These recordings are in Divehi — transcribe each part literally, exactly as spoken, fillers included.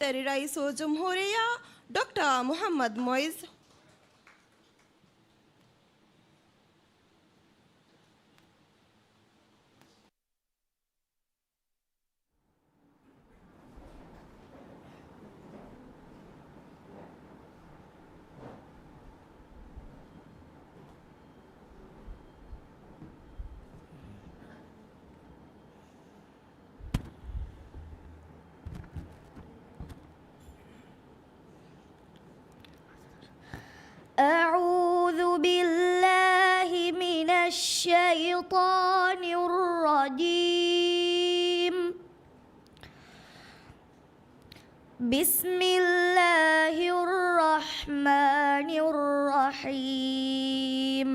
ތެރި ރައީސުލްޖުމްހޫރިއްޔާ ޑޮކްޓަރ މުޙައްމަދު މުޢިއްޒު. أعوذ بالله من الشيطان الرجيم. بسم الله الرحمن الرحيم.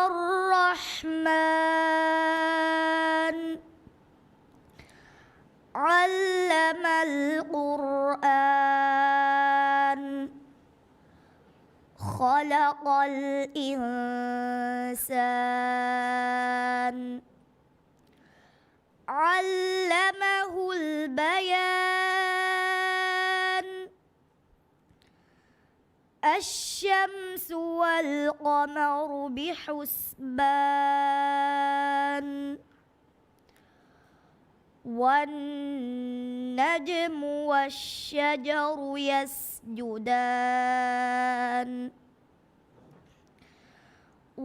الرحمن. علم القرآن. خلق الإنسان. علمه البيان. الشمس والقمر بحسبان. والنجم والشجر يسجدان.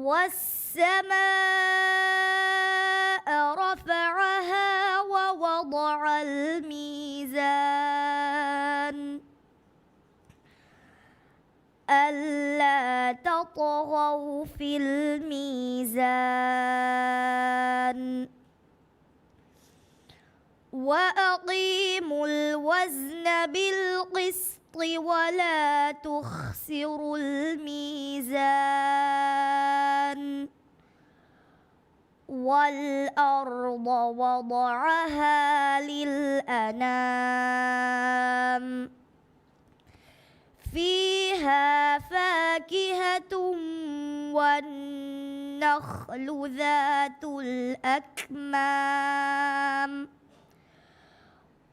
والسماء رفعها ووضع الميزان. ألا تطغوا في الميزان. وأقيموا الوزن بالقسط ولا تخسروا الميزان. والأرض وضعها للأنام. فيها فاكهة والنخل ذات الأكمام.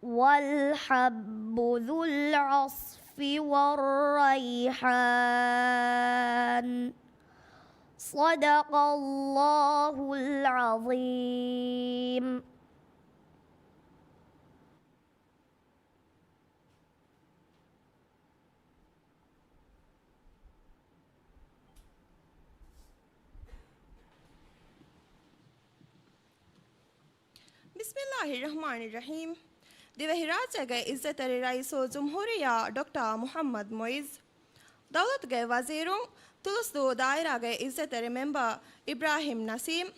والحب ذو العصف والريحان. صدق الله العظيم. بسم الله الرحمن الرحيم. ދިވެހިރާއްޖޭގެ އިއްޒަތްތެރި ރައީސުލްޖުމްހޫރިއްޔާ ޑޮކްޓަރ މުޙައްމަދު މުޢިއްޒު، ދައުލަތުގެ ވަޒީރުން، ތުލުސްދޫ ދާއިރާގެ އިއްޒަތްތެރި މެމްބަރު އިބްރާހިމް ނަސީމް،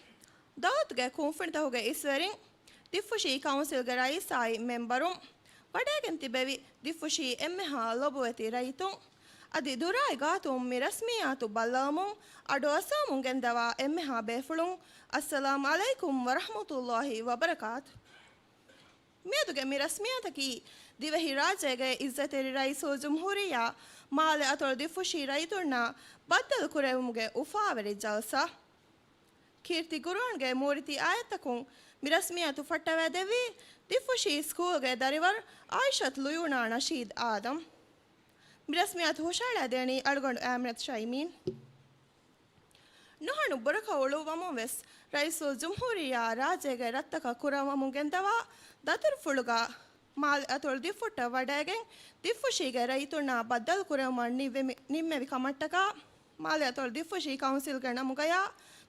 ދައުލަތުގެ ކުންފުނިތަކުގެ އިސްވެރިން، ދިއްފުށި ކައުންސިލްގެ ރައީސާއި މެމްބަރުން، ވަޑައިގެން ތިބެވި ދިއްފުށި އެންމެހާ ލޮބުވެތި ރައްޔިތުން، އަދި ދުރާއި ގާތުން މި ރަސްމިއްޔާތު ބައްލަވަމުން އަޑުއައްސަވަމުން ގެންދަވާ އެންމެހާ ބޭފުޅުން، އައްސަލާމް ޢަލައިކުމް ވަރަޙްމަތުﷲި ވަބަރަކާތު. މިއަދުގެ މި ރަސްމިއްޔާތަކީ ދިވެހިރާއްޖޭގެ އިއްޒަތްތެރި ރައީސުލްޖުމްހޫރިއްޔާ މާލެ އަތޮޅު ދިއްފުށި ރައްޔިތުންނާ ބައްދަލު ކުރެވުމުގެ އުފާވެރި ޖަލްސާ. ކީރިތި ޤުރުއާންގެ މޫރިތި އާޔަތްތަކުން މި ރަސްމިއްޔާތު ފައްޓަވައިދެއްވީ ދިއްފުށި ސްކޫލްގެ ދަރިވަރު އާއިޝަތު ލުޔޫނާ ނަޝީދު އާދަމް. މި ރަސްމިއްޔާތު ހުށަހަޅައިދޭނީ އަޅުގަނޑު އާމިނަތު ޝައިމީން. ނުހަނު ބުރަކަށް އުޅުއްވަމުން ވެސް ރައީސުލްޖުމްހޫރިއްޔާ ރާއްޖޭގެ ރަށްތަކަށް ކުރައްވަމުން ގެންދަވާ ދަތުރުފުޅުގަ މާލެ އަތޮޅު ދިއްފުށްޓަށް ވަޑައިގެން ދިއްފުށީގެ ރައްޔިތުންނާ ބައްދަލު ކުރެވުމަށް ނިންމެވި، ނިންމެވި ކަމަށްޓަކާ، މާލެ އަތޮޅު ދިއްފުށި ކައުންސިލްގެ ނަމުގަޔާ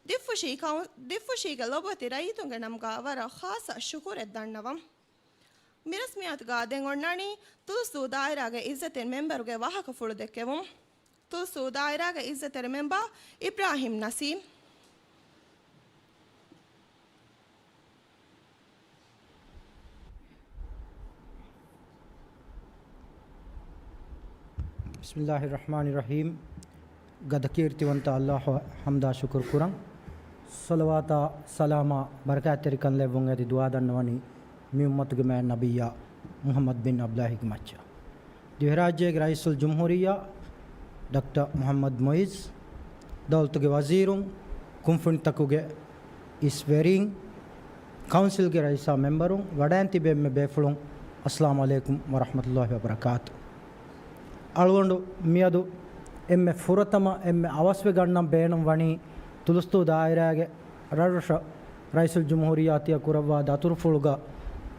ދިއްފުށީ ކައު، ދިއްފުށީގެ ލޮބުވެތި ރައްޔިތުންގެ ނަމުގަ ވަރަށް ޚާއްޞަ ޝުކުރެއް ދަންނަވަން. މި ރަސްމިއްޔާތުގަ ދެން އޮންނާނީ ތުލުސްދޫ ދާއިރާގެ އިއްޒަތްތެރި މެމްބަރުގެ ވާހަކަފުޅު ދެއްކެވުން. ތުލުސްދޫ ދާއިރާގެ އިއްޒަތްތެރި މެމްބަރު އިބްރާހިމް ނަސީމް. ބިސްމިއްލާހި ރަޙްމާނި ރަޙީމް. ގަދަ ކީރިތިވަންތަ ﷲ އަށް ޙަމްދާ ޝުކުރު ކުރަން. ޞަލަވާތާ ސަލާމާ ބަރަކާތްތެރިކަން ލެއްވުން އެދި ދުޢާ ދަންނަވަނީ މި އުއްމަތުގެ މާތް ނަބިއްޔާ މުޙައްމަދު ބިން ޢަބްދުﷲގެ މައްޗަށް. ދިވެހިރާއްޖޭގެ ރައީސުލްޖުމްހޫރިއްޔާ ޑޮކްޓަރ މުޙައްމަދު މުޢިއްޒު، ދައުލަތުގެ ވަޒީރުން، ކުންފުނިތަކުގެ އިސްވެރިން، ކައުންސިލްގެ ރައީސާ މެމްބަރުން، ވަޑައިން ތިބި އެންމެ ބޭފުޅުން، އައްސަލާމު ޢަލައިކުމް ވަރަޙްމަތުﷲި ވަބަރަކާތު. އަޅުގަނޑު މިއަދު އެންމެ ފުރަތަމަ އެންމެ އަވަސްވެ ގަންނަން ބޭނުން ވަނީ، ތުލުސްތޫ ދާއިރާގެ ރަށްރަށަށް ރައީސުލްޖުމްހޫރިއްޔާ ތިޔަ ކުރައްވާ ދަތުރުފުޅުގަ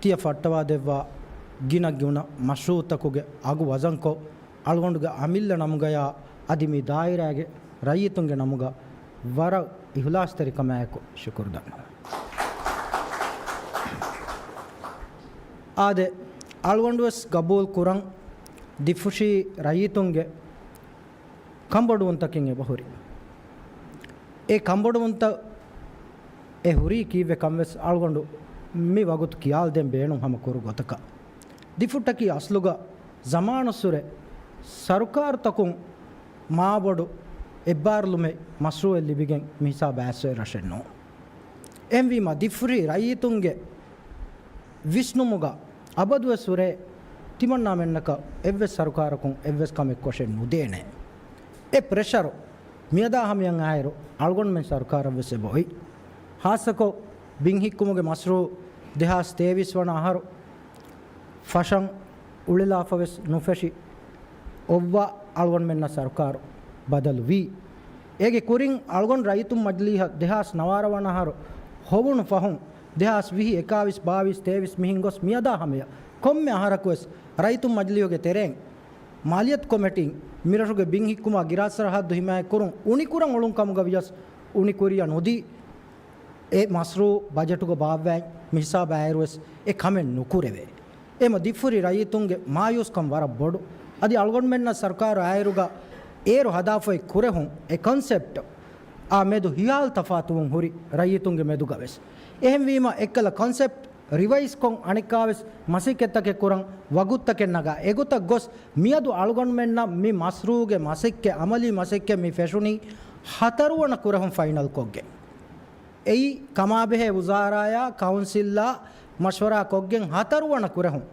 ތިޔަ ފައްޓަވާ ދެއްވާ ގިނަ ގިނަ މަޝްރޫޢުތަކުގެ އަގު ވަޒަންކޮށް، އަޅުގަނޑުގެ އަމިއްލަ ނަމުގަޔާ އަދި މި ދާއިރާގެ ރައްޔިތުންގެ ނަމުގަ ވަރަށް އިހުލާސްތެރިކަމާއެކު ޝުކުރު ދަންނަވަން. އާދެ، އަޅުގަނޑުވެސް ގަބޫލު ކުރަން، ދިފުށީ ރައްޔިތުންގެ ކަންބޮޑުވުންތަކެއް އެބަ ހުރި. އެ ކަންބޮޑުވުންތައް އެ ހުރީ ކީއްވެ ކަންވެސް އަޅުގަނޑު މި ވަގުތު ކިޔާލަދޭން ބޭނުން ހަމަ ކުރު ގޮތަކަށް. ދިފުށްޓަކީ އަސްލުގަ ޒަމާނުއްސުރެ ސަރުކާރުތަކުން މާބޮޑު އެއްބާރުލުމެއް މަޝްރޫޢެއް ލިބިގެން މިހިސާބަށް އައިސްފައި ރަށެއް ނޫން. އެހެންވީމަ، ދިފުށީ ރައްޔިތުންގެ ވިސްނުމުގަ އަބަދުވެސް ހުރޭ ތިމަންނާމެންނަކަށް އެއްވެސް ސަރުކާރަކުން އެއްވެސް ކަމެއް ކޮށެއް ނުދޭނެ. އެ ޕްރެޝަރު މިއަދާ ހަމަޔަށް އާއިރު އަޅުގަނޑުމެން ސަރުކާރަށްވެސް އެބައޮތް. ހާއްސަކޮށް، ބިން ހިއްކުމުގެ މަޝްރޫޢު ދެހާސް ތޭވީސް ވަނަ އަހަރު ފަށަން އުޅެލާފަވެސް ނުފެށި، އޮއްވާ އަޅުގަނޑުމެންނަށް ސަރުކާރު ބަދަލުވީ. އޭގެ ކުރިން އަޅުގަނޑު ރައްޔިތުން މަޖިލީހަށް ދެހާސް ނަވާރަ ވަނަ އަހަރު ހޮވުނު ފަހުން، ދެހާސް ވިހި، އެކާވީސް، ބާވީސް، ތޭވީސް މިހެން ގޮސް މިއަދާ ހަމަޔަށް ކޮންމެ އަހަރަކުވެސް ރައްޔިތުން މަޖިލީހުގެ ތެރެއިން މާލިޔަތު ކޮމިޓީން މިރަށުގެ ބިން ހިއްކުމާ ގިރާސް ސަރަހައްދު ހިމާޔަތްކުރުން އުނިކުރަން އުޅުން ކަމުގަ ވިޔަސް އުނިކުރިޔަށް ނުދީ، އެ މަޝްރޫޢު ބަޖެޓުގަ ބާއްވައި މިހިސާބަށް އައިރުވެސް އެ ކަމެއް ނުކުރެވޭ. އެމަ ދިފުށި ރައްޔިތުންގެ މާޔޫސްކަން ވަރަށް ބޮޑު. އަދި އަޅުގަނޑުމެންނަށް ސަރުކާރު އައިރުގަ އޭރު ހަދާފައި ކުރެހުން އެ ކޮންސެޕްޓް އާ މެދު ހިޔާލު ތަފާތުވުން ހުރި ރައްޔިތުންގެ މެދުގަވެސް. އެހެންވީމަ އެއްކަލަ ކޮންސެޕްޓް ރިވައިޒްކޮށް އަނެއްކާވެސް މަސައްކަތްތަކެއް ކުރަން ވަގުތުތަކެއް ނަގާ. އެގޮތަށް ގޮސް މިއަދު އަޅުގަނޑުމެންނަށް މި މަޝްރޫޢުގެ މަސައްކަތް، އަމަލީ މަސައްކަތް މި ފެށުނީ ހަތަރުވަނަ ކުރެހުން ފައިނަލްކޮށްގެން. އެއީ ކަމާބެހޭ ވުޒާރާއާ ކައުންސިލްއާ މަޝްވަރާކޮށްގެން ހަތަރުވަނަ ކުރެހުން.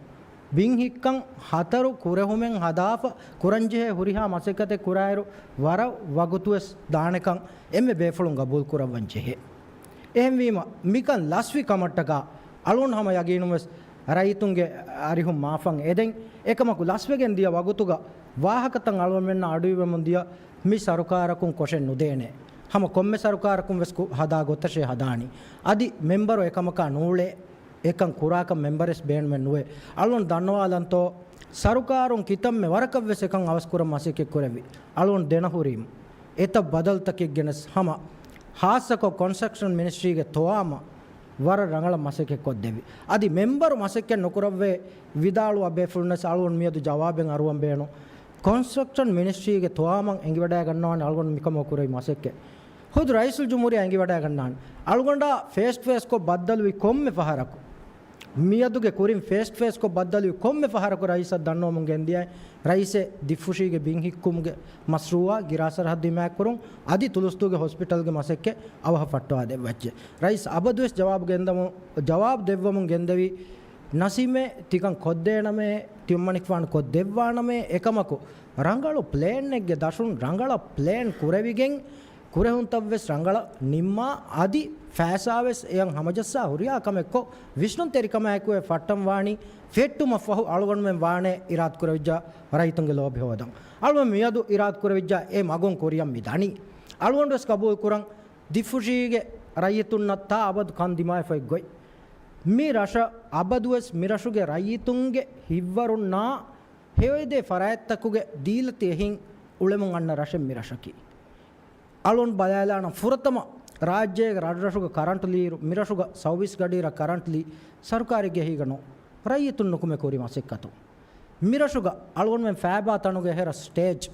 ބިން ހިއްކަން ހަތަރު ކުރެހުމެއް ހަދާފަ ކުރަންޖެހޭ ހުރިހާ މަސައްކަތެއް ކުރާއިރު ވަރަށް ވަގުތުވެސް ދާނެކަން އެންމެ ބޭފުޅުން ގަބޫލު ކުރައްވަން ޖެހޭ. އެހެންވީމަ، މިކަން ލަސްވި ކަމަށްޓަކާ އަޅުގަނޑު ހަމަ ޔަގީނުންވެސް ރައްޔިތުންގެ އަރިހުން މާފަން އެދެން. އެކަމަކު، ލަސްވެގެން ދިޔަ ވަގުތުގަ ވާހަކަތައް އަޅުގަނޑުމެންނަށް އަޑުއިވެމުން ދިޔަ މި ސަރުކާރަކުން ކޮށެއް ނުދޭނެ. ހަމަ ކޮންމެ ސަރުކާރަކުން ވެސް ކު-، ހަދާ ގޮތަށޭ ހަދާނީ. އަދި މެމްބަރު އެކަމަކާ ނޫޅޭ. އެކަން ކުރާކަށް މެމްބަރެސް ބޭނުމެއް ނުވޭ. އަޅުން ދަންނަވާލަންތޯ، ސަރުކާރުން ކިތަންމެ ވަރަކަށްވެސް އެކަން އަވަސްކުރަން މަސައްކަތް ކުރެއްވި. އަޅުން ދެނަހުރީމު އެތައް ބަދަލުތަކެއް ގެނެސް ހަމަ، ހާއްސަކޮށް ކޮންސްޓްރަކްޝަން މިނިސްޓްރީގެ ތޮވާމަ ވަރަށް ރަނގަޅަށް މަސައްކަތް ކޮށްދެއްވި. އަދި މެމްބަރު މަސައްކަތް ނުކުރައްވޭ ވިދާޅުވާ ބޭފުޅުންނަސް އަޅުގަނޑު މިއަދު ޖަވާބެއް އަރުވަން ބޭނުން. ކޮންސްޓްރަކްޝަން މިނިސްޓްރީގެ ތޮވާމަ އެނގިވަޑައިގަންނަވާނެ އަޅުގަނޑު މިކަމަށް ކުރެވި މަސައްކަތް. ހުދު ރައީސުލްޖުމްހޫރިއްޔާ އެނގިވަޑައިގަންނާނެ. އަޅުގަނޑާ ފޭސް ޓު ފޭސްކޮށް ބައްދަލުވި ކޮންމެ ފަހަރަކު، މިއަދުގެ ކުރިން ފޭސް ޓު ފޭސްކޮށް ބައްދަލުވި ކޮންމެ ފަހަރަކު ރައީސަށް ދަންނަވަމުން ގެންދިޔައި، ރައީސެއް ދިފުށީގެ ބިން ހިއްކުމުގެ މަޝްރޫޢާ ގިރާސް ސަރަހައްދު ހިމާޔަތްކުރުން އަދި ތުލުސްތޫގެ ހޮސްޕިޓަލްގެ މަސައްކަތް އަވަހަށް ފައްޓަވާ ދެއްވައްޗޭ. ރައީސް އަބަދުވެސް ޖަވާބު ގެންދަމު-، ޖަވާބު ދެއްވަމުން ގެންދެވީ، ނަސީމޭ ތިކަން ކޮށްދޭނަމޭ، ތި އުއްމަނިކުފާނު ކޮށްދެއްވާނަމޭ، އެކަމަކު ރަނގަޅު ޕްލޭނެއްގެ ދަށުން ރަނގަޅަށް ޕްލޭން ކުރެވިގެން، ކުރެހުންތައްވެސް ރަނގަޅަށް ނިންމާ، އަދި ފައިސާވެސް އެޔަށް ހަމަޖައްސާ ހުރިހާ ކަމެއްކޮށް، ވިސްނުންތެރިކަމާއެކު އެ ފައްޓަން ވާނީ ފެއްޓުމަށްފަހު އަޅުގަނޑުމެން ވާނޭ އިރާދަކުރެވިއްޖާ ރައްޔިތުންގެ ލޯބި ހޯދަން. އަޅުގަނޑު މިއަދު އިރާދަކުރެވިއްޖާ އެ މަގުން ކުރިއަށް މި ދަނީ. އަޅުގަނޑުވެސް ގަބޫލުކުރަން، ދިފުށީގެ ރައްޔިތުންނަށް ތާ އަބަދު ކަން ދިމާވެފައި ގޮތް. މި ރަށަށް އަބަދުވެސް މިރަށުގެ ރައްޔިތުންގެ ހިތްވަރުންނާ ހެޔޮއެދޭ ފަރާތްތަކުގެ ދީލަތި އެހިން އުޅެމުން އަންނަ ރަށެއް މި ރަށަކީ. އަޅުން ބަލާލާނަން، ފުރަތަމަ ރާއްޖޭގެ ރަށްރަށުގަ ކަރަންޓް ލިއިރު، މިރަށުގަ ސައުވީސް ގަޑިއިރަށް ކަރަންޓް ލީ ސަރުކާރެއްގެ އެހީގަ ނޫން. ރައްޔިތުން ނުކުމެ ކުރި މަސައްކަތު. މިރަށުގަ އަޅުގަނޑުމެން ފައިބާ ތަނުގެ ހެރަ ސްޓޭޖް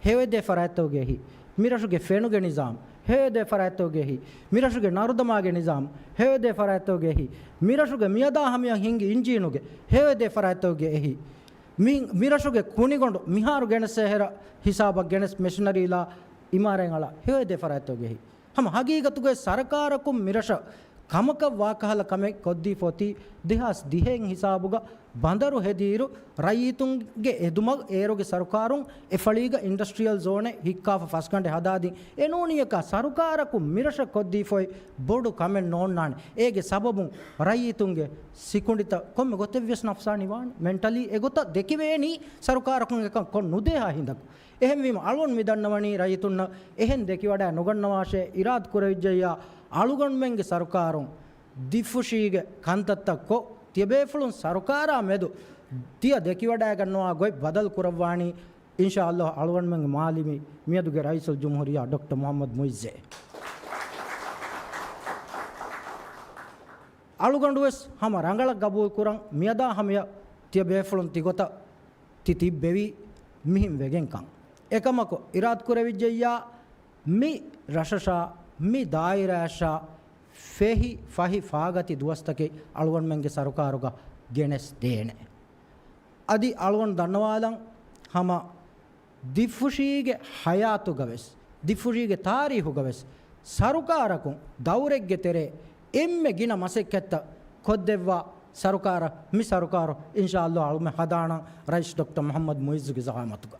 ހެޔޮއެދޭ ފަރާތްތަކުގެ އެހީ. މިރަށުގެ ފެނުގެ ނިޒާމް ހެޔޮއެދޭ ފަރާތްތަކުގެ އެހީ. މިރަށުގެ ނަރުދަމާގެ ނިޒާމް ހެޔޮއެދޭ ފަރާތްތަކުގެ އެހީ. މިރަށުގެ މިއަދާ ހަމަޔަށް ހިންގި އިންޖީނުގެ ހެޔޮއެދޭ ފަރާތްތަކުގެ އެހީ. މި-، މިރަށުގެ ކުނިގޮނޑު މިހާރު ގެނެސް އެހެރަ ހިސާބަށް ގެނެސް މެޝިނަރީލާ އިމާރާތް އަޅާ ހެޔޮއެދޭ ފަރާތްތަކުގެ އެހީ. ހަމަ ހަގީގަތުގައި ސަރުކާރަކުން މިރަށަށް ކަމަކަށް ވާކަހަލަ ކަމެއް ކޮށްދީފަ އޮތީ ދެހާސް ދިހައިން ހިސާބުގަ ބަނދަރު ހެދިއިރު، ރައްޔިތުންގެ އެދުމަށް އޭރުގެ ސަރުކާރުން އެ ފަޅީގަ އިންޑަސްޓްރިއަލް ޒޯނެއް ހިއްކާފަ ފަސްގަނޑެއް ހަދާދިން. އެނޫނީއަކާ ސަރުކާރަކުން މިރަށަށް ކޮށްދީފައި ބޮޑު ކަމެއް ނޯންނާނެ. އޭގެ ސަބަބުން ރައްޔިތުންގެ ސިކުނޑިތައް ކޮންމެ ގޮތެއްވިޔަސް ނަފްސާނީ ވާނެ. މެންޓަލީ އެގޮތަށް ދެކިވޭނީ ސަރުކާރަކުން އެކަން ކޮށް ނުދޭހާ ހިނދަކު. އެހެންވީމަ އަޅުގަނޑު މި ދަންނަވަނީ ރައްޔިތުންނަށް އެހެން ދެކިވަޑައި ނުގަންނަވާށޭ އިރާދަ ކުރެވިއްޖެއްޔާ، އަޅުގަނޑުމެންގެ ސަރުކާރުން ދިފުށީގެ ކަންތައްތައް ކޮށް، ތިޔަބޭފުޅުން ސަރުކާރާ މެދު ތިޔަ ދެކިވަޑައިގަންނަވާ ގޮތް ބަދަލު ކުރައްވާނީ، އިންޝާﷲ އަޅުގަނޑުމެންގެ މާލެ މި މިއަދުގެ ރައީސުލްޖުމްހޫރިއްޔާ ޑޮކްޓަރ މުޙައްމަދު މުޢިއްޒޭ. އަޅުގަނޑުވެސް ހަމަ ރަނގަޅަށް ގަބޫލުކުރަން، މިއަދާ ހަމަޔަށް ތިޔަބޭފުޅުން ތިގޮތަށް ތި ތިއްބެވީ މިހެން ވެގެންކަން. އެކަމަކު އިރާދަކުރެވިއްޖެއްޔާ، މި ރަށަށާ މި ދާއިރާއަށާ ފެހި ފަހި ފާގަތި ދުވަސްތަކެއް އަޅުގަނޑުމެންގެ ސަރުކާރުގަ ގެނެސް ދޭނެ. އަދި އަޅުގަނޑު ދަންނަވާލަން، ހަމަ ދިފުށީގެ ހަޔާތުގަވެސް، ދިފުށީގެ ތާރީހުގަވެސް ސަރުކާރަކުން ދައުރެއްގެ ތެރޭ އެންމެ ގިނަ މަސައްކަތްތައް ކޮށްދެއްވާ ސަރުކާރަށް މި ސަރުކާރު އިންޝާﷲ އަޅުމެ ހަދާނަން ރައީސް ޑޮކްޓަރ މުޙައްމަދު މުޢިއްޒުގެ ޒަޢާމަތުގަ.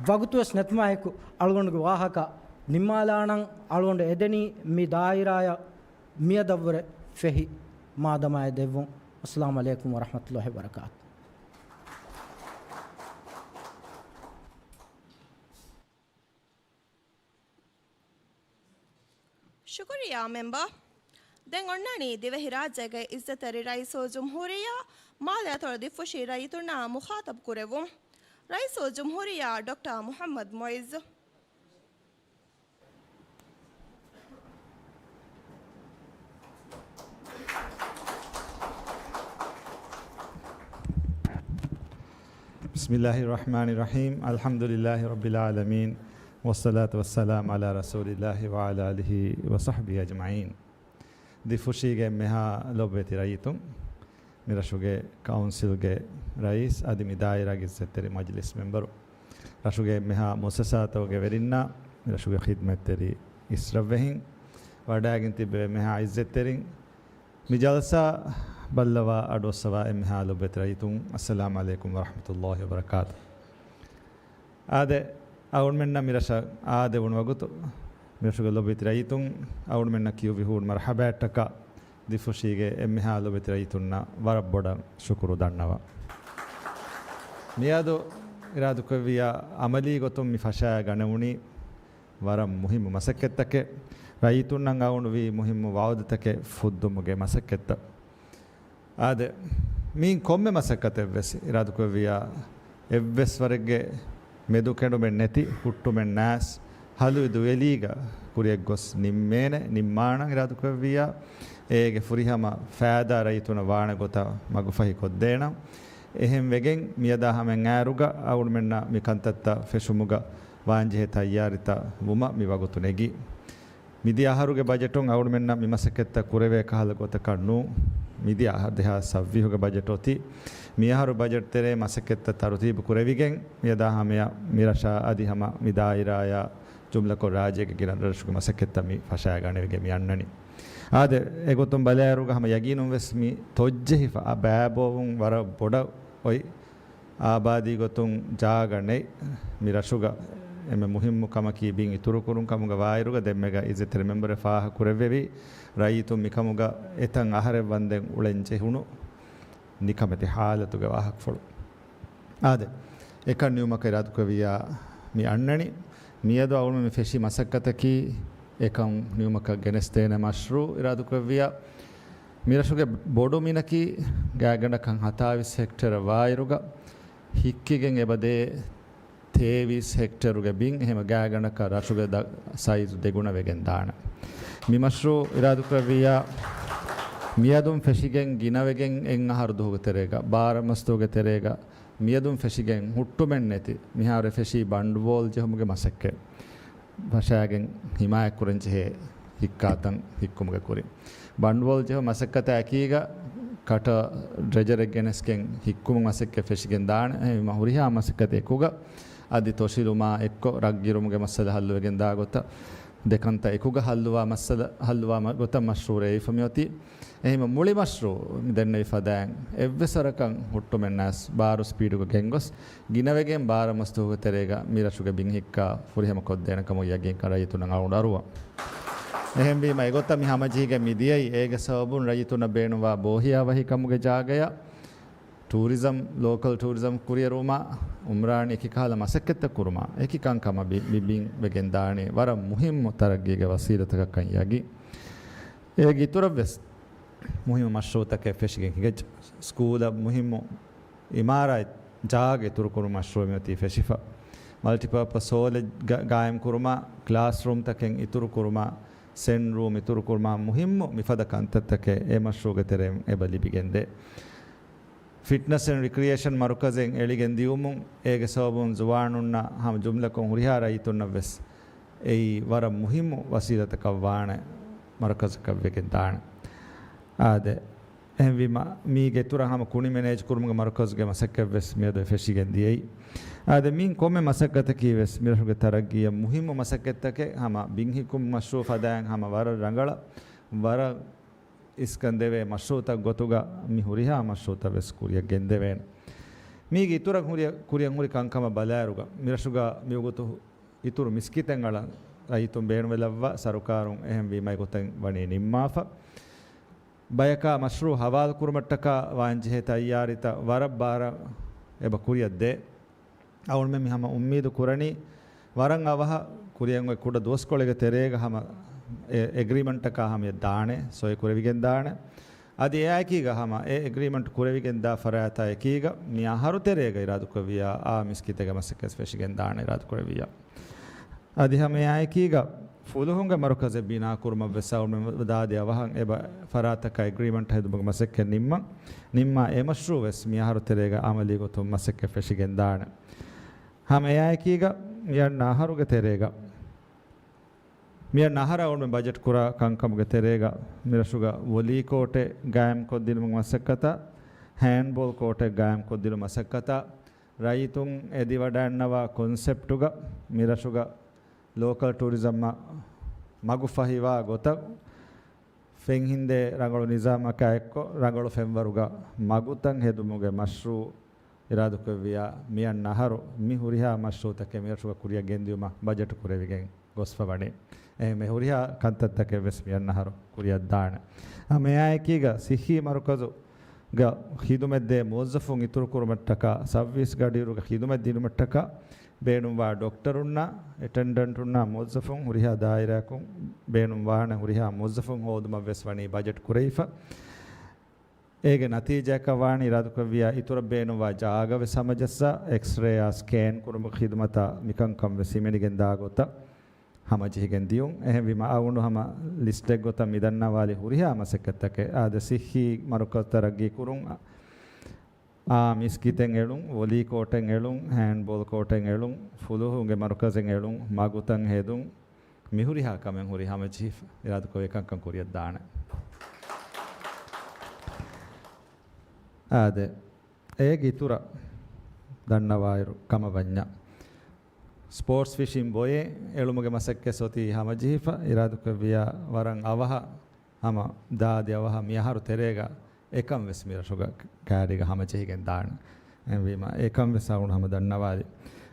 ވަގުތުވެސް ނެތުމާއެކު އަޅުގަނޑުގެ ވާހަކަ ނިންމާލާނަން. އަޅުގަނޑު އެދެނީ މި ދާއިރާޔަށް މިއަދަށްވުރެ ފެހި މާދަމާއެއް ދެއްވުން. އައްސަލާމު ޢަލައިކުމް ވަރަޙްމަތުﷲ ވަބަރަކާތު. ޝުކުރިއްޔާ މެމްބަރ. ދެން އޮންނާނީ ދިވެހިރާއްޖޭގެ އިއްޒަތްތެރި ރައީސުލްޖުމްހޫރިއްޔާ މާލެ އަތޮޅު ދިފުށީ ރައްޔިތުންނާ މުޚާޠަބު ކުރެއްވުން. ރައީސުލްޖުމްހޫރިއްޔާ ޑޮކްޓަރ މުޙައްމަދު މުޢިއްޒު. بسم الله الرحمن الرحيم. الحمد لله رب العالمين. والصلاة والسلام على رسول الله وعلى آله وصحبه أجمعين. ދިފުށީގެ އެންމެހާ ލޮބުވެތި ރައްޔިތުން، މިރަށުގެ ކައުންސިލްގެ ރައީސް އަދި މި ދާއިރާގެ އިއްޒަތްތެރި މަޖިލިސް މެމްބަރު، ރަށުގެ އެންމެހާ މުއައްސަސާތަކުގެ ވެރިންނާ، މިރަށުގެ ޚިދްމަތްތެރި އިސްރަށްވެހިން، ވަޑައިގެން ތިއްބެވި އެންމެހާ އިއްޒަތްތެރިން، މި ޖަލްސާ ބައްލަވާ އަޑުއައްސަވާ އެންމެހާ ލޮބުވެތި ރައްޔިތުން، އައްސަލާމު ޢަލައިކުމް ވަރަޙްމަތުﷲ ވަބަރަކާތު. އާދެ، އަޅުގަނޑުމެންނަށް މިރަށަށް އާދެވުނު ވަގުތު، މިރަށުގެ ލޮބުވެތި ރައްޔިތުން، އަޅުގަނޑުމެންނަށް ކިޔުއްވި ހޫނު މަރުޙަބާއަށްޓަކާ، ދިފުށީގެ އެންމެހާ ލޮބުވެތި ރައްޔިތުންނަށް ވަރަށް ބޮޑަށް ޝުކުރު ދަންނަވަން. މިއަދު އިރާދަކުރެއްވިއްޔާ، އަމަލީ ގޮތުން މި ފަށައިގަނެވުނީ ވަރަށް މުހިއްމު މަސައްކަތްތަކެއް. ރައްޔިތުންނަށް އައުނުވީ މުހިއްމު ވަޢުދުތަކެއް ފުއްދުމުގެ މަސައްކަތްތައް. އާދެ، މިއިން ކޮންމެ މަސައްކަތެއްވެސް އިރާދަކުރެއްވިއްޔާ، އެއްވެސް ވަރެއްގެ މެދުކެނޑުމެއް ނެތި ހުއްޓުމެއް ނާސް، ހަލުވި ދުވެލީގަ ކުރިއަށް ގޮސް ނިންމޭނެ. ނިންމާނަން އިރާދަކުރެއްވިއްޔާ، އޭގެ ފުރިހަމަ ފައިދާ ރައްޔިތުނަށް ވާނެ ގޮތަށް މަގުފަހި ކޮށްދޭނަން. އެހެން ވެގެން މިއަދާ ހަމައަށް އާރުގަ އަޅުގަނޑުމެންނަށް މި ކަންތައްތައް ފެށުމުގަ ވާންޖެހޭ ތައްޔާރިތައް ވުމަށް މި ވަގުތު ނެގީ. މިދިޔަ އަހަރުގެ ބަޖެޓުން އަޅުގަނޑުމެންނަށް މި މަސައްކަތްތައް ކުރެވޭ ކަހަލަ ގޮތަކަށް ނޫން. މިދިޔަ އަހަ-، ދެހާސް ސައްވީހުގެ ބަޖެޓް އޮތީ. މިއަހަރު ބަޖެޓް ތެރޭ މަސައްކަތްތައް ތަރުތީބު ކުރެވިގެން، މިއަދާ ހަމަޔަށް މިރަށާ އަދި ހަމަ މި ދާއިރާޔާ ޖުމްލަކޮށް ރާއްޖޭގެ ގިނަ ރަށުގެ މަސައްކަތްތައް މި ފަށައިގަނެވިގެން މި އަންނަނީ. އާދެ، އެގޮތުން ބަލާއިރުގަ ހަމަ ޔަގީނުން ވެސް މި ތޮއްޖެހިފަ ބައިބޯވުން ވަރަށް ބޮޑަށް އޮތް. އާބާދީ ގޮތުން ޖާގަ ނެތް މި ރަށުގަ އެންމެ މުހިއްމު ކަމަކީ ބިން އިތުރުކުރުން ކަމުގަ ވާއިރުގަ ދެންމެގަ އިއްޒަތްތެރި މެމްބަރެއް ފާހަގަ ކުރެއްވެވި ރައްޔިތުން މިކަމުގަ އެތަން އަހަރެއް ވަންދެން އުޅެން ޖެހުނު ނިކަމެތި ހާލަތުގެ ވާހަކަފުޅު. އާދެ، އެކަން ނިމުމަކަށް އިރާދަކުރެއްވިއްޔާ މި އަންނަނީ. މިއަދު އަޅުގަނޑު މި ފެށި މަސައްކަތަކީ އެކަން ނިމުމަކަށް ގެނެސްދޭނެ މަޝްރޫޢު އިރާދަކުރެއްވިއްޔާ. މިރަށުގެ ބޮޑު މިނަކީ ގާތްގަނޑަކަށް ހަތާވީސް ހެކްޓަރަށް ވާއިރުގަ ހިއްކިގެން އެބަދޭ ތޭވީސް ހެކްޓަރުގެ ބިން އެހެމަ ގާތްގަނޑަކަށް ރަށުގެ ދަ-، ސައިޒު ދެގުނަވެގެން ދާނެ. މި މަޝްރޫޢު އިރާދަކުރެއްވިއްޔާ މިއަދުން ފެށިގެން ގިނަވެގެން އެއް އަހަރު ދުވަހުގެ ތެރޭގަ، ބާރަ މަސްދުވަހުގެ ތެރޭގަ މިއަދުން ފެށިގެން ހުއްޓުމެއްނެތި މިހާރު ފެށީ ބަނޑުވޯލް ޖެހުމުގެ މަސައްކަތް ފަށާގެން ހިމާޔަތްކުރަންޖެހޭ ހިއްކާތަން ހިއްކުމުގެ ކުރިން. ބަނޑުވޯލް ޖެހު މަސައްކަތާ އެކީގަ ކަޓަރ ޑްރެޖަރެއް ގެނެސްގެން ހިއްކުމުގެ މަސައްކަތް ފެށިގެން ދާނެ. އެހެންވީމަ ހުރިހާ މަސައްކަތެއް އެކުގަ އަދި ތޮށިލުމާ އެއްކޮށް ރަށްގިރުމުގެ މައްސަލަ ހައްލުވެގެން ދާ ގޮތަށް ދެކަންތައް އެކުގަ ހައްލުވާ މައްސަލަ، ހައްލުވާ މަ-، ގޮތަށް މަޝްރޫއު ރޭވިފަ މިއޮތީ. އެހެންވީމަ މުޅި މަޝްރޫއު މި ދެންނެވި ފަދައިން އެއްވެސް ވަރަކަށް ހުއްޓުމެއް ނާސް ބާރު ސްޕީޑުގަ ގެންގޮސް، ގިނަވެގެން ބާރަ މަސްދުވަހުގެ ތެރޭގަ މި ރަށުގެ ބިން ހިއްކާ ފުރިހަމަ ކޮށްދޭނެ ކަމަށް ޔަގީންކަން ރައްޔިތުންނަށް އަޅުގަނޑު އަރުވަން. އެހެންވީމަ އެގޮތަށް މި ހަމަޖެހިގެން މިދިޔައީ، އޭގެ ސަބަބުން ރައްޔިތުންނަށް ބޭނުންވާ ބޯހިޔާވަހި ކަމުގެ ޖާގަޔަށް ޓޫރިޒަމް، ލޯކަލް ޓޫރިޒަމް ކުރިއެރުވުމާ، އުމްރާން އެކި ކަހަލަ މަސައްކަތްތައް ކުރުމާ، އެކި ކަންކަމަށް ބި-، ބި-، ބިން ވެގެން ދާނީ ވަރަށް މުހިއްމު ތަރައްގީގެ ވަސީލަތަކަށް ކަން ޔަގީން. އޭގެ އިތުރަށް ވެސް މުހިއްމު މަޝްރޫއުތަކެއް ފެށިގެން ހިނގައްޖެ. ސްކޫލަށް މުހިއްމު އިމާރާތް ޖާގަ އިތުރުކުރުން މަޝްރޫއު މިއޮތީ ފެށިފަ. މަލްޓިޕާޕަސް ހޯލެއް ގަ-، ގާއިމް ކުރުމާ، ކްލާސްރޫމްތަކެއް އިތުރު ކުރުމާ، ސެން ރޫމް އިތުރު ކުރުމާ، މުހިއްމު މިފަދަ ކަންތައްތަކެއް އެ މަޝްރޫއުގެ ތެރެއިން އެބަ ލިބިގެންދޭ. ފިޓްނަސް އެންޑް ރިކްރިއޭޝަން މަރުކަޒެއް އެޅިގެން ދިއުމުން އޭގެ ސަބަބުން ޒުވާނުންނަށް ހަމަ ޖުމްލަކޮށް ހުރިހާ ރައްޔިތުންނަށް ވެސް އެއީ ވަރަށް މުހިއްމު ވަސީލަތަކަށް ވާނެ މަރުކަޒަކަށް ވެގެން ދާނެ. އާދެ، އެހެންވީމަ މީގެ އިތުރަށް ހަމަ ކުނި މެނޭޖް ކުރުމުގެ މަރުކަޒުގެ މަސައްކަތް ވެސް މިއަދު ފެށިގެން ދިޔައީ. އާދެ، މިއިން ކޮންމެ މަސައްކަތަކީ ވެސް މިރަށުގެ ތަރައްގީއަށް މުހިއްމު މަސައްކަތްތަކެއް. ހަމަ ބިން ހިއްކުމު މަޝްރޫއު ފަދައިން ހަމަ ވަރަށް ރަނގަޅަށް، ވަރަށް އިސްކަން ދެވޭ މަޝްރޫއުތައް ގޮތުގަ މި ހުރިހާ މަޝްރޫއުތައް ވެސް ކުރިއަށް ގެންދެވޭނެ. މީގެ އިތުރަށް ހުރި-، ކުރިއަށް ހުރި ކަންކަމަށް ބަލާއިރުގަ، މިރަށުގަ މިވަގުތު އިތުރު މިސްކިތެއް އަޅަން ރައްޔިތުން ބޭނުންވެލައްވާ ސަރުކާރުން އެހެންވީމަ އެގޮތަށް ވަނީ ނިންމާފަ. ބަޔަކާ މަޝްރޫއު ހަވާލު ކުރުމަށްޓަކާ ވާންޖެހޭ ތައްޔާރީތައް ވަރަށް ބާރަށް އެބަ ކުރިއަށް ދޭ. އަޅުގަނޑުމެން މި ހަމަ އުއްމީދު ކުރަނީ، ވަރަށް އަވަހަށް ކުރިއަށް އޮތް ކުޑަ ދުވަސްކޮޅެއްގެ ތެރޭގަ ހަމަ އެ އެގްރީމަންޓަކާ ހަމަޔަށް ދާނެ، ސޮއި ކުރެވިގެން ދާނެ. އަދި އެއާއެކީގަ ހަމަ އެ އެގްރީމަންޓް ކުރެވިގެން ދާ ފަރާތާ އެކީގަ މި އަހަރު ތެރޭގަ އިރާދުކުރެއްވިޔާ އާ މިސްކިތެއްގެ މަސައްކަތް ފެށިގެން ދާނެ އިރާދުކުރެއްވިޔާ. އަދި ހަމަ އެއާއެކީގަ ފުލުހުންގެ މަރުކަޒެއް ބިނާކުރުމަށް ވެސް އަޅުގަނޑުމެން ދާދި އަވަހަށް އެބަ ފަރާތަކާ އެގްރީމަންޓް ހެދުމުގެ މަސައްކަތް ނިންމަން، ނިންމާ އެ މަޝްރޫއު ވެސް މި އަހަރު ތެރޭގަ އަމަލީ ގޮތުން މަސައްކަތް ފެށިގެން ދާނެ. ހަމަ އެއާއެކީގަ މިއަންނަ އަހަރުގެ ތެރޭގަ، މިއަންނަ އަހަރަށް އަޅުގަނޑުމެން ބަޖެޓް ކުރާ ކަންކަމުގެ ތެރޭގަ މިރަށުގަ ވޮލީ ކޯޓެއް ގާއިމްކޮށްދިނުމުގެ މަސައްކަތާ، ހޭންޑްބޯލް ކޯޓެއް ގާއިމްކޮށްދިނުމުގެ މަސައްކަތާ، ރައްޔިތުން އެދިވަޑައިންނަވާ ކޮންސެޕްޓުގަ މިރަށުގަ ލޯކަލް ޓޫރިޒަމްއަށް މަގުފަހިވާ ގޮތަށް ފެންހިންދޭ ރަނގަޅު ނިޒާމަކާ އެއްކޮށް، ރަނގަޅު ފެންވަރުގަ މަގުތައް ހެދުމުގެ މަޝްރޫއު އިރާދަކުރެއްވިޔާ، މިއަންނަ އަހަރު މި ހުރިހާ މަޝްރޫއުތަކެއް މިރަށުގަ ކުރިއަށް ގެންދިއުމަށް ބަޖެޓު ކުރެވިގެން ގޮސްފަ ވަނީ. އެހެންވެ، ހުރިހާ ކަންތައްތަކެއް ވެސް މިއަންނަ އަހަރު ކުރިއަށް ދާނެ. ހަމަ އެއާއެކީގަ ސިއްހީ މަރުކަޒުގަ ޚިދުމަތްދޭ މުވައްޒަފުން އިތުރުކުރުމަށްޓަކާ، ސައުވީސް ގަޑިއިރުގަ ޚިދުމަތް ދިނުމަށްޓަކާ، ބޭނުންވާ ޑޮކްޓަރުންނާ، އެޓެންޑެންޓުންނާ މުވައްޒަފުން ހުރިހާ ދާއިރާއަކުން ބޭނުންވާނެ ހުރިހާ މުވައްޒަފުން ހޯދުމަށް ވެސް ވަނީ ބަޖެޓް ކުރެވިފަ. އޭގެ ނަތީޖާއަކަށް ވާނީ އިރާދަކުރެއްވިޔާ އިތުރަށް ބޭނުންވާ ޖާގަ ވެސް ހަމަޖައްސާ، އެކްސްރޭއާ ސްކޭން ކުރުމުގެ ޚިދުމަތާ މިކަންކަން ވެސް ހިމެނިގެން ދާ ގޮތަށް ހަމަޖެހިގެން ދިޔުން. އެހެންވީމަ އަޅުގަނޑު ހަމަ ލިސްޓެއް ގޮތަށް މި ދަންނަވާލި ހުރިހާ މަސައްކަތްތަކެއް އާދެ، ސިއްހީ މަރުކަޒު ތަރައްގީ ކުރުން، އާ މިސްކިތެއް އެޅުން، ވޮލީ ކޯޓެއް އެޅުން، ހޭންޑްބޯލް ކޯޓެއް އެޅުން، ފުލުހުންގެ މަރުކަޒެއް އެޅުން، މަގުތައް ހެދުން، މިހުރިހާ ކަމެއް ހުރި ހަމަޖެހިފަ އިރާދަކޮށް އެކަންކަން ކުރިއަށް ދާނެ. އާދެ، އޭގެ އިތުރަށް ދަންނަވާއިރު ކަމަށް ވަންޏާ، ސްޕޯޓްސް ފިޝިން ބޮއެ އެޅުމުގެ މަސައްކަތް އޮތީ ހަމަޖެހިފަ އިރާދަކުރެއްވިޔާ ވަރަށް އަވަހަށް ހަމަ ދާދި އަވަހަށް މިއަހަރު ތެރޭގަ އެކަން ވެސް މިރަށުގަ ކައިރީގަ ހަމަޖެހިގެން ދާނެ. އެހެންވީމަ އެކަން ވެސް އަޅުގަނޑު ހަމަ ދަންނަވާލި.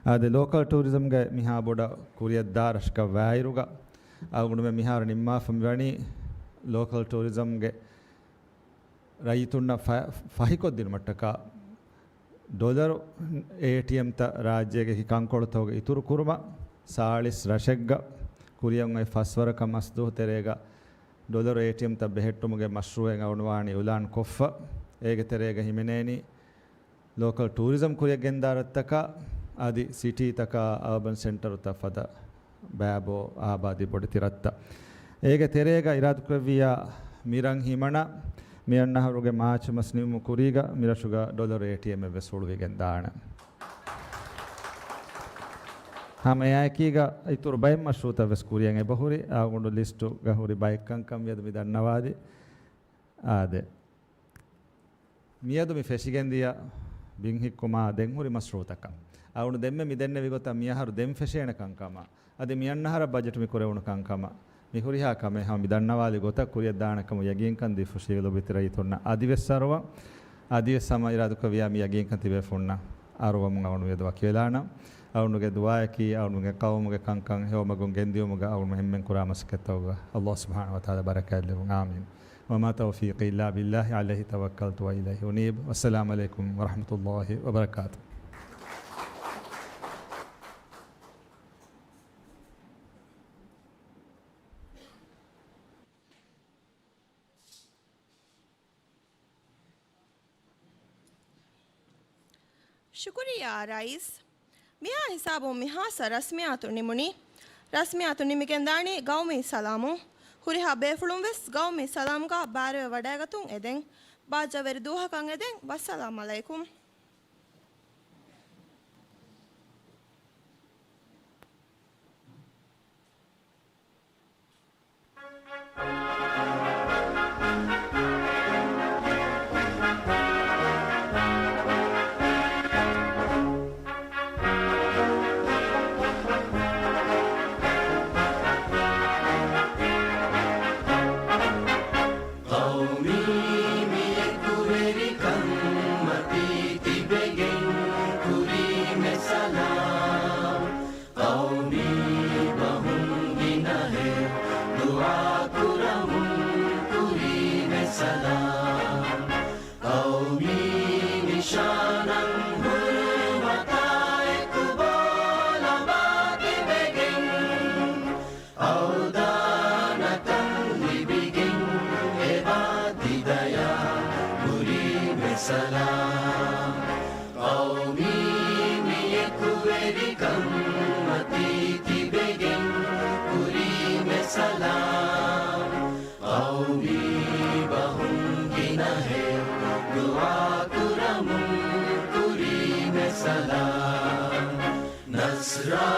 އާދެ، ލޯކަލް ޓޫރިޒަމްގެ މިހާ ބޮޑަށް ކުރިއަށްދާ ރަށަކަށް ވާއިރުގަ އަޅުގަނޑުމެން މިހާރު ނިންމާފަ މިވަނީ ލޯކަލް ޓޫރިޒަމްގެ ރައްޔިތުންނަށް ފަ-، ފަހިކޮށްދިނުމަށްޓަކާ ޑޮލަރު އޭޓީއެމްތައް ރާއްޖޭގެ ކަންކޮޅުތަކުގަ އިތުރު ކުރުމަށް ސާޅީސް ރަށެއްގަ ކުރިއަށް އޮތް ފަސްވަރަކަށް މަސްދުވަހު ތެރޭގަ ޑޮލަރު އޭޓީއެމްތައް ބެހެއްޓުމުގެ މަޝްރޫއެއް އަޅުގަނޑު ވާނީ އިއުލާން ކޮށްފަ. އޭގެ ތެރޭގަ ހިމެނޭނީ ލޯކަލް ޓޫރިޒަމް ކުރިއަށް ގެންދާ ރަށްތަކާ އަދި ސިޓީތަކާ އާބަން ސެންޓަރުތައް ފަދަ ބައިބޯ އާބާދީ ބޮޑެތި ރަށްތައް. އޭގެ ތެރޭގަ އިރާދަކުރެއްވިޔާ މި ރަށް ހިމަނާ، މިއަންނަ އަހަރުގެ މާޗު މަސް ނިމުމުގެ ކުރީގަ މިރަށުގަ ޑޮލަރު އޭޓީއެމްއެއް ވެސް ހުޅުވިގެން ދާނެ. ހަމަ އެއާއެކީގަ އިތުރު ބައެއް މަޝްރޫއުތައް ވެސް ކުރިއަށް އެބަހުރި، އަޅުގަނޑު ލިސްޓުގަ ހުރި ބައެއް ކަންކަން މިއަދު މި ދަންނަވާލި. އާދެ، މިއަދު މި ފެށިގެންދިޔަ ބިން ހިއްކުމާ ދެން ހުރި މަޝްރޫޢުތަކަށް. އަޅުގަނޑު ދެންމެ މި ދެންނެވި ގޮތަށް މިއަހަރު ދެން ފެށޭނެ ކަންކަމަށް. އަދި މިއަންނަ އަހަރަށް ބަޖެޓު މި ކުރެވުނު ކަންކަމަށް. މި ހުރިހާ ކަމެއް ހަމަ މި ދަންނަވާލި ގޮތަށް ކުރިއަށް ދާނެ ކަމުގެ ޔަގީންކަން ދީފުށީގެ ލޮބުވެތި ރައްޔިތުންނަށް އަދިވެސް އަރުވަން. އަދިވެސް ހަމަ އިރާދަކުރެއްވިޔާ މި ޔަގީންކަން ތިބޭފުންނަށް އަރުވަމުން އަޅުގަނޑު މިއަދު ވަކިވެލާނަން. އަޅުގަނޑުގެ ދުޢާއަކީ އަޅުގަނޑުގެ ޤައުމުގެ ކަންކަން ހެޔޮމަގުން ގެންދިއުމުގަ އަޅުގަނޑު އެންމެން ކުރާ މަސައްކަތްތަކުގަ ﷲ ސުބްޙާނަހޫ ވަތަޢާލާ ބަރަކާތްލެއްވުން. އާމީން. وما توفيقي إلا بالله عليه توكلت وإليه أنيب. والسلام عليكم ورحمة الله وبركاته. ޝުކުރިއްޔާ ރައީސް. މިހާ ހިސާބުން މިހާސް ރަސްމިއްޔާތު ނިމުނީ. ރަސްމިއްޔާތު ނިމިގެންދާނީ ގައުމީ ސަލާމުން. ހުރިހާ ބޭފުޅުން ވެސް ގައުމީ ސަލާމްގަ ބައިވެވަޑައިގަތުން އެދެން. ބާއްޖަވެރި ދުވަހަކަށް އެދެން. ވައްސަލާމް ޢަލައިކުމް. ޤައުމީ މި އެކުވެރިކަން މަތީ ތިބެގެން ކުރީމެ ސަލާމް. ޤައުމީ ބަހުން ގިނަހެޔޮ ދުޢާ ކުރަމުން ކުރީމެ ސަލާމް. ޤައުމީ ނިޝާނަށް ހުރުމަތާ އެކު ބޯ ލަބާ ތިބެގެން، އަވަދާނަކަން ލިބިގެން އެބާ ތި ދަޔާ ކުރީމެ ސަލާމް. ޤައުމީ މި އެކުވެރިކަން މަތީ ތިބެގެން ކުރީމެ ސަލާމް. ޤައުމީ ބަހުން ގިނަހެޔޮ ދުޢާ ކުރަމުން ކުރީމެ ސަލާމް. ނަޞްރާ